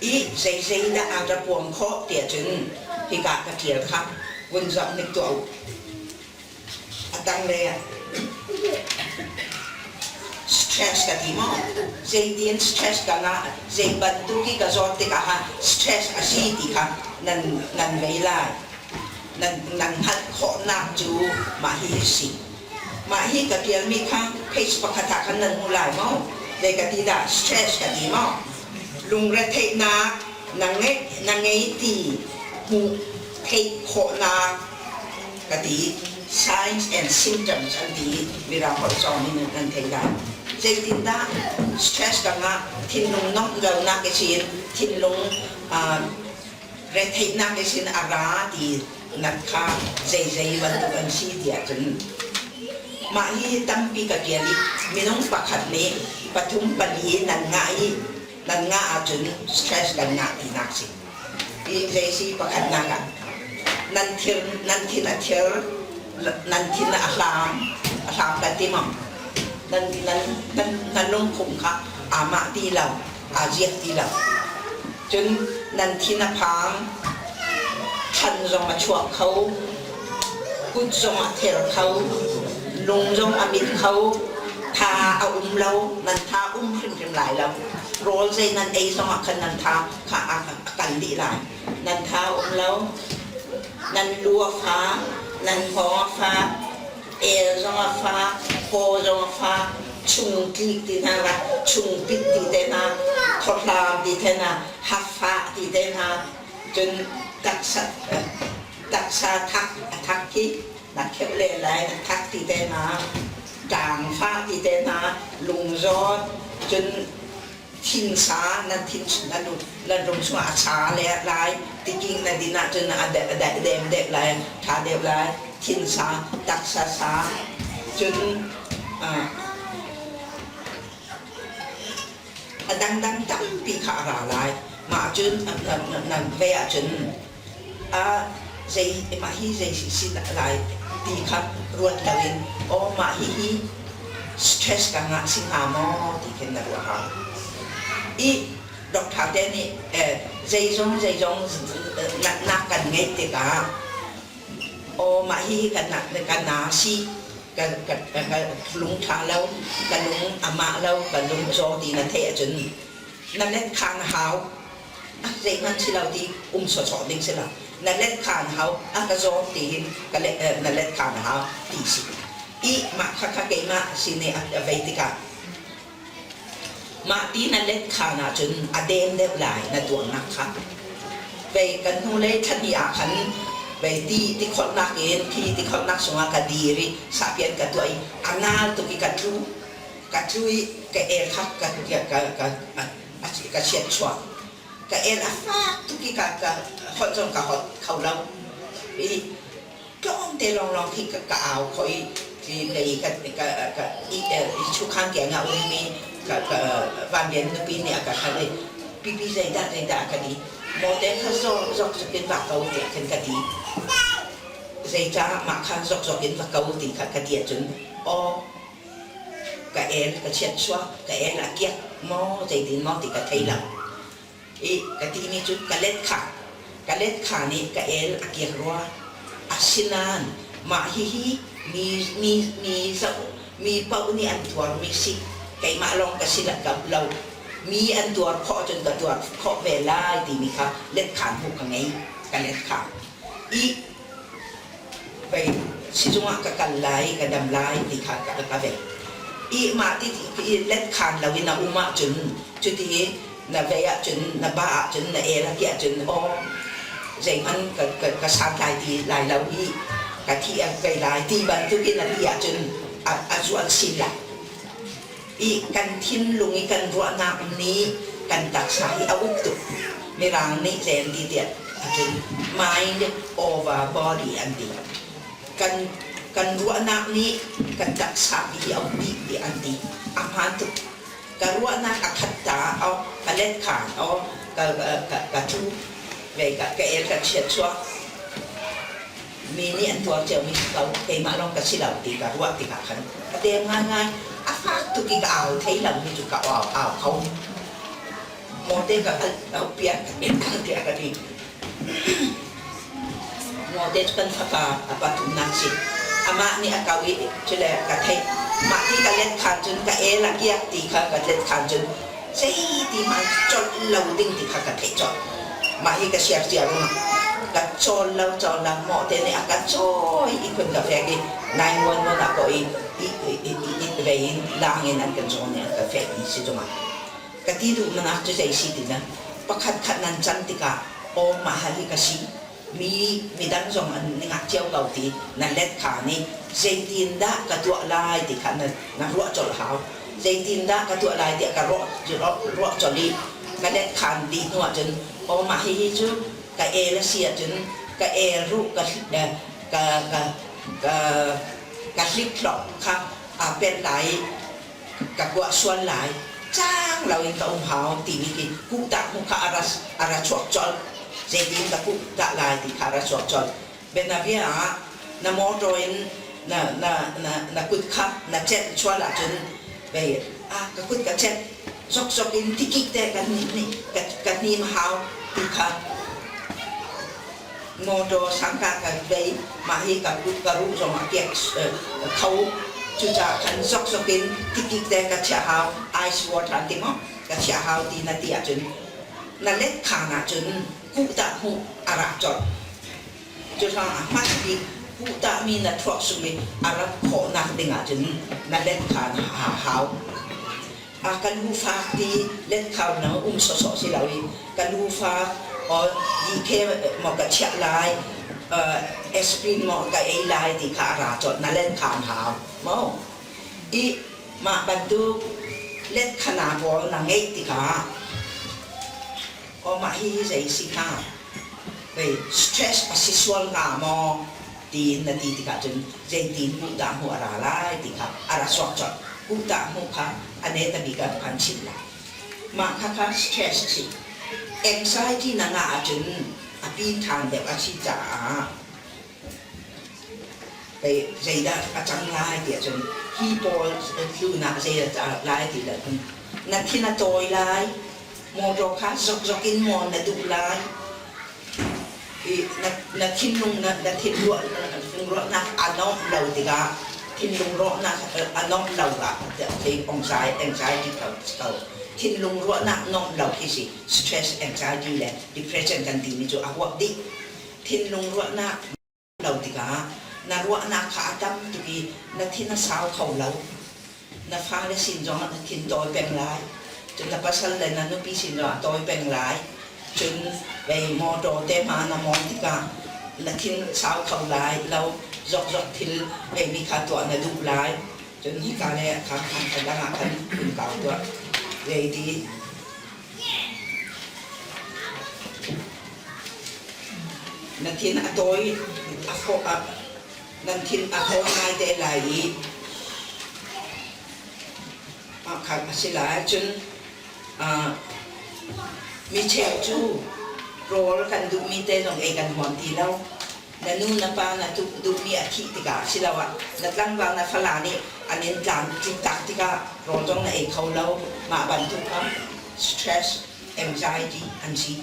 I zeizeidah aa ra puang khawh tiah cun hika ka ṭial kha vun zoh hnik tuah u. A tanglei ah stress ka ti maw? Zeitin stress ka ngah, zei bantuk i ka zawt tikah khan stress a si ti kha nan nan vei lai. Nan nan hngalh khawhnak cu mah hihi si. Mah hi ka ṭialmi kha page pakhat ah khan nan hmu lai maw? Zei ka ti dah? Stress ka ti maw? Lungretheihnak na ngeih na ngei ti hmuh theih khawhnak ka ti. Signs and symptoms an ti i Mirang holh zong in nan thei lai. Zeitindah stress ka ngah, thinlung nomh lonak i sin, thinlung retheihnak i sin a ra ti nat kha zeizei bantuk an si tiah cun mah hi tampi ka ṭial i minung pakhat nih pathum pali nan ngah i nan ngah ahcun stress kan ngah tinak si. Hi zei si pakhatnak ah nan thir nan thin a thir nan thin a hlam a hlam kan ti maw nan nan nan nan lungkhum kha aa mah ti lo aa ziak ti lo cun nan thin a phang thlan zong a chuak kho kut zong a ther kho lung zong a mit kho tha a um lo nan tha um hrimhrim lai lo rawl zei nan ei zong ah khan nan tha kha a kal dih lai nan tha um lo nan lu a fa nan hngawng a fa el zong a fa paw zong a fa chung tlik ti hna la chung pit ti te hna thawhlam ti te hna hafah ti te hna cun taksa taksa thak a thak khi na kheuh len lai na thak ti te hna ṭangfah ti te hna lungzawt cun thinsa nan thin nan nan lung chungah a cha le lai tiking na din ahcun a dem deuh lai ṭha deuh lai thinsa taksa sa cun a dangdang tampi kha a ra lai mah cun nan ve ahcun a zei mah hi zei si lai ti kha ruat loin aw mah hihi stress ka ngah si hnga maw ti khin na ruah hau. I doctor te nih zeizong zeizong natnak kan ngeih tikah aw mah hihi ka ka na si ka ka ka lung ṭha lo ka lung a mah lo ka lung zaw ti na theih ahcun na let kha na hau zeihmanh si lo ti um sawsawh ding si lo na let kha na hau a ka zawm ti hin ka let na let kha na hau ti si i mah kha kha keimah sin i a vei tikah mah ti na let kha na cun a den deuh lai na tuarnak kha vei kan hnu lei thla ah khan vei ti ti kholhnak in thi ti kholhnak sungah ka dir i sahpian ka tuah i a nal tuk i ka tlu ka tlu i ka el kha ka ka ka ka chiatchuak ka el a fak tuk i ka ka holh zong ka holh kho lo i tlawmte lawnglawng khi ka, ka au kho i kei ka ka ka i chukhan ke nga ummi ka ka vanrian nupi nih a ka hal i pipi zeidah zeidah a ka ti mote kha zok zok in va ko tiah khan ka ti zeicah mah kha zok zok in va ko ti kha ka ti ahcun aw Ka el ka chiatchuak, ka el a kiak maw zeitin maw ti ka thei lo. I ka timi cu ka let kha, ka let kha nih ka el a kiak rua. Asinain mah hihi mi mi mi zoh mi paoh nih an tuarmi si. Keimah lawng ka si lo. Mi an tuar khawh cun ka tuar khawh ve lai timi kha letkhan hmuh ka ngei. Ka let kha. I Pei sizung ah ka kal lai, ka dam lai ti kha ka ve. I mah ti i let khan lo in na um ahcun cuti i na vei ahcun na ba ahcun na el a ti ahcun aw zeihmanh ka, ka, ka santlai ti lai lo i ka thi a vei lai ti bantukin a ti ahcun a, a zual sin lai. I kan thinlung i kan ruahnak nih kan taksa hi a uk tuk. Mirang nih zei an ti tiah ahcun mind over body an ti. Kan kan ruahnak nih kan taksa hi a uk dih tiah an ti. A hmaan tuk. Ka ruahnak a khat ta o ka let khan o ka ka ka tlu ve ka ka el ka chiat chuak mi nih an tuar ciomi si ko keimah lawng ka si lo ti ka ruah tikah khan a dem ngaingai a fak tuk i ka au thei lo mi cu ka au au kho. Mawte ka hngalh piak tiah ka ti. Mawte cu kan fapa a pathumnak si. Amah nih a kau i cule ka theih. Mah ti ka let khan cun ka el a kiak ti kha ka let khan cun zeiti hmanh colh lo ding ti kha ka theih colh. Mah hi ka siar cia ruangah ka cawl lo cawl lo mawte nih a ka cawi i khun ka fek i 911 ah kawh i i vei in lang in an kan zawn i an ka fek i si zungah ka ti duh nak cu zei si ti na pakhat khat nan can tikah aw mah hi ka si mi midang zong an ngak cio ko ti na let kha nih zeitin dah ka tuah lai ti kha na na ruah colh hau. Zeitin dah ka tuah lai tiah ka ruah ruah colh i ka let khan dih hnu ahcun aw mah hihi cu ka el a si ahcun ka el ruh ka ka ka ka ka hlikhlok kha aa pelh lai i ka kuah sual lai cang loin ka um hau timi khi kuhtak hmu kha a ra a ra chuak colh. Zeitin ka kuh dah lai ti kha a ra chuak colh. Bianabia ah na motor in na na na na kut kha na celh chual ahcun vei ah ka kut ka celh zokzok in tikik te kan ka ka hnim hau ti kha motor sangka ka vei mah hi ka kut ka ruh zong a kiak kho. Cucaah khan zokzok in tikik te ka chiah hau, ice water an ti maw, ka chiah hau ti na ti ahcun na let khaan ahcun kuhtah hmuh a rak colh. Curuangah hmasabik kuhtahmi na thluak sung i a rat khawhnak ding ahcun na let kha na hau. A ka lu fak ti let khau na um sawsawh si lo i ka lu fak or yikhe maw ka chiah lai, aspirin maw ka ei lai ti kha a ra colh, na let kha an hau maw? I mah bantuk let khana pawl na ngeih tikah aw mah hihi zei si hnga? Vei stress a si sual hnga maw tiin na ti tikah cun zeitin kuhtah hmuh a ra lai ti kha a ra suak colh. Kuhtah hmuh kha a net a bik ah kan chimh lai. Mah kha kha stress a si. Anxiety na ngah ahcun a pin ṭhan deuh a si caah pei zeidah a cang lai ti ahcun hi pawl tlunak zei a cang lai ti le na thin a tawi lai. Motor kha zokzok in maw na duh lai? I na, na thinlung na, na thinruah ruahnak a nuamh lo tikah thinlung ruahnak a nuamh lo ah anxiety ko ko. Thinlung ruahnak nuamh lo khi si stress, anxiety le depression kan timi cu a huap dih. Thinlung ruahnak lo tikah na ruahnak kha a tam tuk i na thin a sau kho lo. Na fale sin zongah na thin tawi peng lai. Cun na pasal le na nupi sin zongah tawi peng lai. Cun vei motor te hma na mawng tikah na thin sau kho lai lo. Zokzok thil veimi kha tuah na duh lai. Cun hika le kha khan a dang ah khan hun kau tuah. Zeiti Na thin a tawi a fawh ah nan thin a haw ngai te lai i khat a si lai. Cun mi cheu cu rawl kan duhmi te zong ei kan huam ti lo. Na nu na pa na duhmi a thih tikah asiloah na tlangval na fala nih an in tlam tliktak tikah rawl zong na ei kho lo. Mah bantuk kha stress, anxiety an si.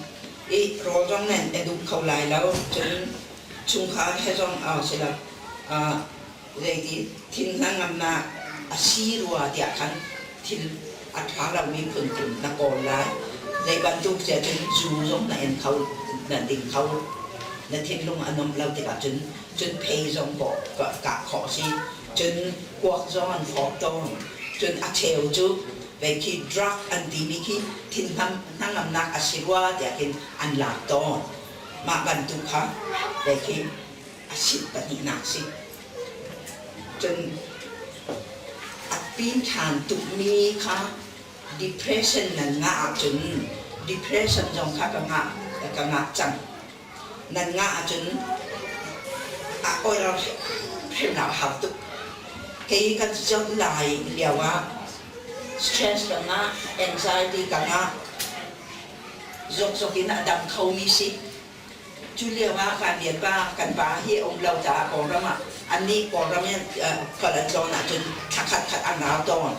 I rawl zong nan i duh kho lai lo. Cun chungkhar he zong si lo zeiti thin hnangamnak a si rua tiah khan thil a ṭha lomi phunphun na kawl lai. Zei bantuk tiah cun zu zong na en kho, na ding kho. Na thinlung a nuamh lo tikah cun cun phei zong kah khawh a si. Cun kuak zong an fawp tawn. Cun a cheu cu vei khi drug an timi khi thin hnangamnak a si rua tiah khin an lak tawn. Mah bantuk kha vei khi a sit pahnihnak si. Cun a pin ṭhan tukmi kha depression nan ngah ahcun depression zong kha ka ngah ka ngah cang. Nan ngah ahcun a oi hrim a har tuk. Kei kan zoh lai lio ah stress ka ngah, anxiety ka ngah, zokzok in a dam khomi si. Cu lio ah kan pa kan pa hi a um lo caah Kawlram ah annih Kawlram in khual an tlawn ahcun thla khat khat an rau tawn.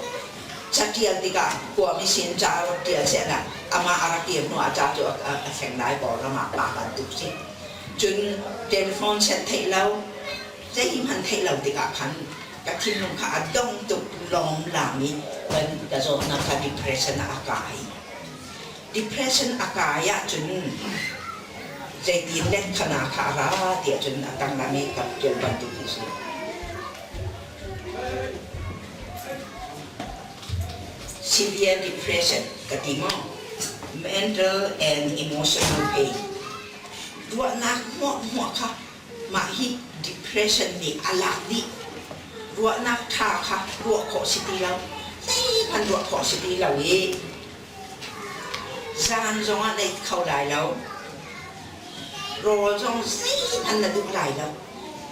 Catial tikah khuami sin ca rak tial sehla amah a rak kir hnu ah ca cu a thleng lai Kawlram ah mah bantuk si. Cun telephone set theih lo, zeihmanh theih lo tikah khan ka thinlung kha a dong tuk lawnglam i kan ka zawtnak kha depression ah a kai. Depression a kai ahcun zeitin let khana kha a ra tiah cun a tanglam i ka tial bantuk hi si. Severe depression ka ti maw? Mental and emotional pain. Ruahnak hmuahhmuah kha mah hi depression nih a lak dih. Ruahnak ṭha kha ruah khawh si ti lo. Zeihmanh ruah khawh si ti lo i zan zongah na it kho lai lo. Rawl zong zeihmanh na duh lai lo.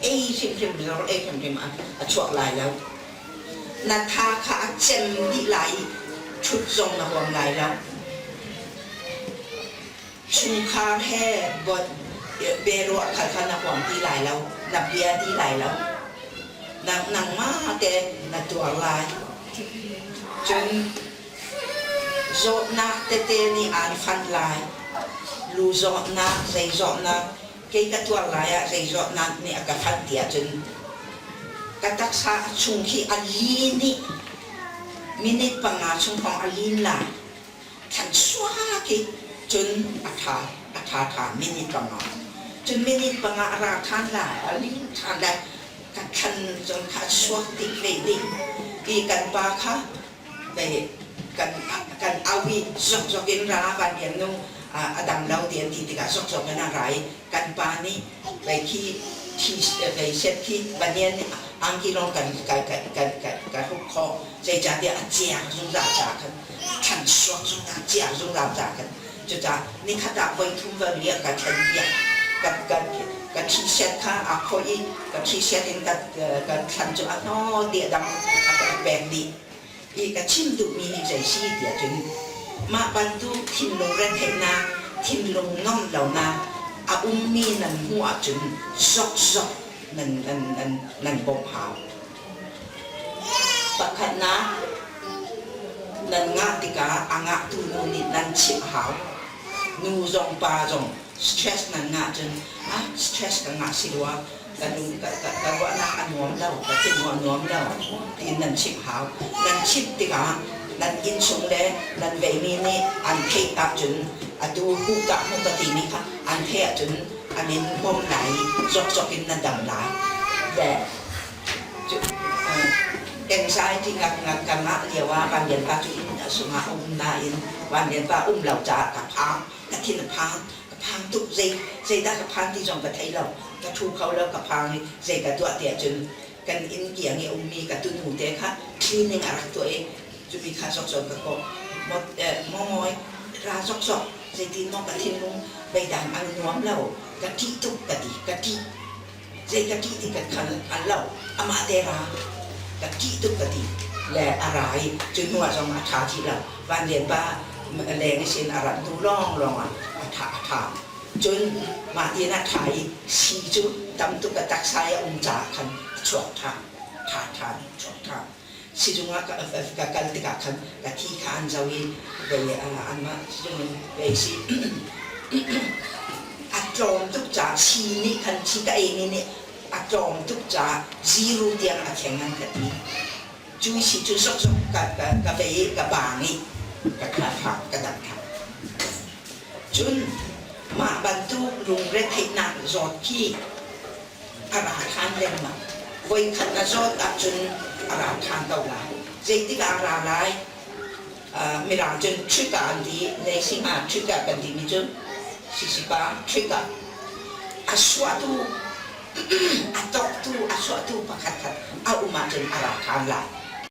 Ei hrimhrim rawl ei hrimhrim a chuak lai lo. Na tha kha a cem dih lai i ṭhut zong na huam lai lo. Chungkhar he biaruah khal kha na huam ti lai lo, na bia ti lai lo. Nangmah te na tuar lai. Cun zawtnak tete nih aan fanh lai. Lu zawtnak, zei zawtnak, kei ka tuar lai ah zei zawtnak nih a ka fanh ti ahcun ka taksa a chung khi a lin i minute panga chung hrawng a lin lai. Than suak i cun a ṭha a ṭha ṭhan minute panga. Cun minute panga a ra ṭhan lai, a lin ṭhan lai. Ka thlan cun kha a suak dih ve dih. I kan pa kha ve kan kan au i zokzok in ra van rian nu a dam lo ti an ti tikah zokzok in a ra i kan pa nih vei khi thi vei set khi banian angki lawng kan kan kan kan ka hruk khawh zeicahtiah a ciak zungzal ca khan thlan suak zungzal ciak zungzal ca khan cucaah nikhat ah voi thum voi li a ka thlen piak ka ka ka thi set kha a khawih i ka thi set in ka ka thlan cu a hnaw ti a dang a ka pek dih i ka chim duhmi hi zei si tiah cun mah bantuk thinlung retheihnak thinlung nuamh lonak a ummi nan hmuh ahcun zokzok nan nan nan nan bawmh hau. Pakhatnak, nan ngah tikah a ngahtu nu nih nan chimh hau. Nu zong pa zong stress nan ngah cun ah stress ka ngah si rua ka lung ka, ka, ka ruahnak a nuam lo ka thinlung a nuam lo tiin nan chimh hau. Nan chimh tikah nan innchung le nan veimi nih an theih ahcun atu hukah hmu ka timi kha an theih ahcun an in bawmh lai i zokzok in na dam lai. Le Anxiety ka ngah lio ah Vanlian pa cu inn sungah a um nain Vanlian pa um lo caah ka phang, ka thin a phang, ka phang tuk. Zei zeidah ka phan ti zong ka thei lo. Ka ṭhu kho lo, ka phang i zei ka tuah ti ahcun kan inn kiang i a ummi ka tunu te kha cleaning a rak tuah i cumi kha zokzok ka kawh. Maw ra zokzok zeitin maw ka thinlung beidang an nuam lo, ka ṭih tuk ka ti, ka ṭih. Zei ka ṭih ti kan hngal lo. Amah te ra ka ṭih tuk ka ti le a ra i cu hnu ah zong a ṭha ti lo. Van Lian pa leng i sin a rat hnu lawnglawng ah a ṭha a ṭha. Cun mah tin a ṭha i sii cu tam tuk a taksa i a um caah khan a chuak ṭhan, ṭha ṭhan, chuak ṭhan. Sizung ah ka kal tikah khan ka thi kha an zoh i vei anmah sizung in vei si a tlawm tuk caah sii nih khan sii ka eimi nih a tlawm tuk caah zero tiang a thleng an ka ti. Cu si cu zokzok ka ka vei i ka baang i ka kha ka dam ṭhan. Cun mah bantuk lungretheihnak zawt khi a ra ṭhan lengmang. Voikhat na zawt ahcun a ra ṭhan ko lai. Zeitik ah a ra lai? Mirang cun trigger an ti. Zei si hnga trigger kan timi cu sisipa trigger. A suahtu, a tawktu, a suahtu pakhatkhat a um ahcun a ra ṭhan lai.